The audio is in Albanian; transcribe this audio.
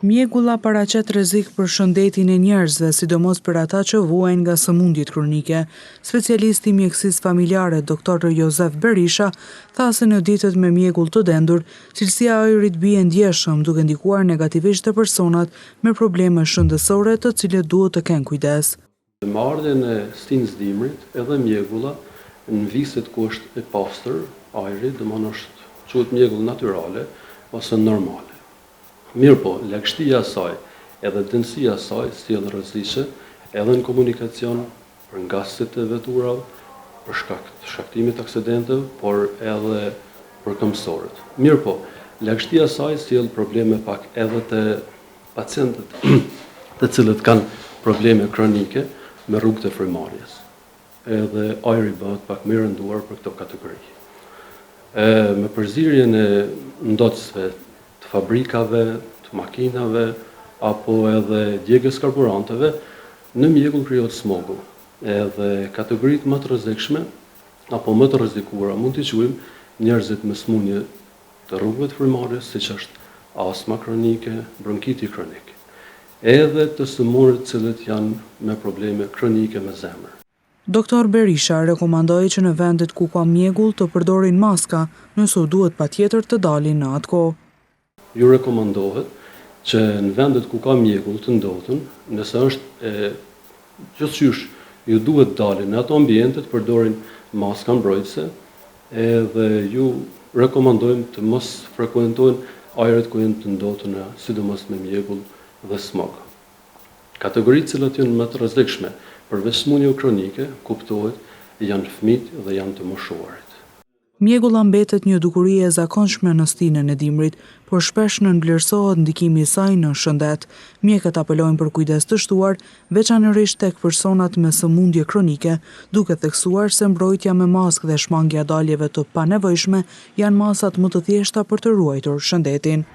Mjegulla paraqet rrezik për shëndetin e njerëzve, sidomos për ata që vuajnë nga sëmundjet kronike. Specialisti i mjekësisë familjare, Doktor Jozef Berisha, tha se në ditët me mjegull të dendur, cilësia e ajrit bie ndjeshëm, duke ndikuar negativisht te personat me probleme shëndetësore të cilët duhet të kenë kujdes. Me ardhjen e stinës dimrit edhe mjegulla në viset ku është e pastër ajri, domethënë është quhet mjegull natyrale ose normale. Mirëpo, lagështia e saj edhe dendësia e saj sjell rreziqe edhe në komunikacion, për ngasësit e veturave, për shkak të shkaktimit të aksidenteve, por edhe për këmbësorët. Mirëpo, lagështia e saj sjell probleme pak edhe te Pacientët të cilët kanë probleme kronike me rrugët e frymëmarrjes, edhe ajri bëhet pak më i rënduar për këto kategori. E, me përzierjen e ndotësve të fabrikave, të makinave apo edhe djegies karburanteve, në mjegull krijohet smogu. Edhe kategoritë më të rrezikshme apo më të rrezikuara mund t'i quajmë njerëzit me sëmundje të rrugëve të frymëmarrjes, siç është astma kronike, bronkiti kronik, edhe të sëmurët të cilët janë me probleme kronike me zemër. Doktor Berisha rekomandoi që në vendet ku ka mjegull të përdorin maska, nëse u duhet patjetër të dalin në atë kohë. Ju rekomandohet që në vendet ku ka mjegull të ndotun, nëse është e gjithqysh ju duhet të dalin në ato ambiente të përdorin maska mbrojtëse edhe ju rekomandojmë të mos frekuentojnë ajret ku janë të ndotuna sidomos me mjegull dhe smog. Kategoritë të cilat janë më të rrezikshme përveç sëmundjeve kronike kuptohet janë fëmijët dhe janë të moshuarit. Mjegulla mbetet një dukuri e zakonshme në stinën e dimrit, por shpesh nënvlerësohet ndikimi i saj në shëndet. Mjekët apelojnë për kujdes të shtuar, veçanërisht tek personat me sëmundje kronike, duke theksuar se mbrojtja me maskë dhe shmangia e daljeve të panevojshme janë masat më të thjeshta për të ruajtur shëndetin.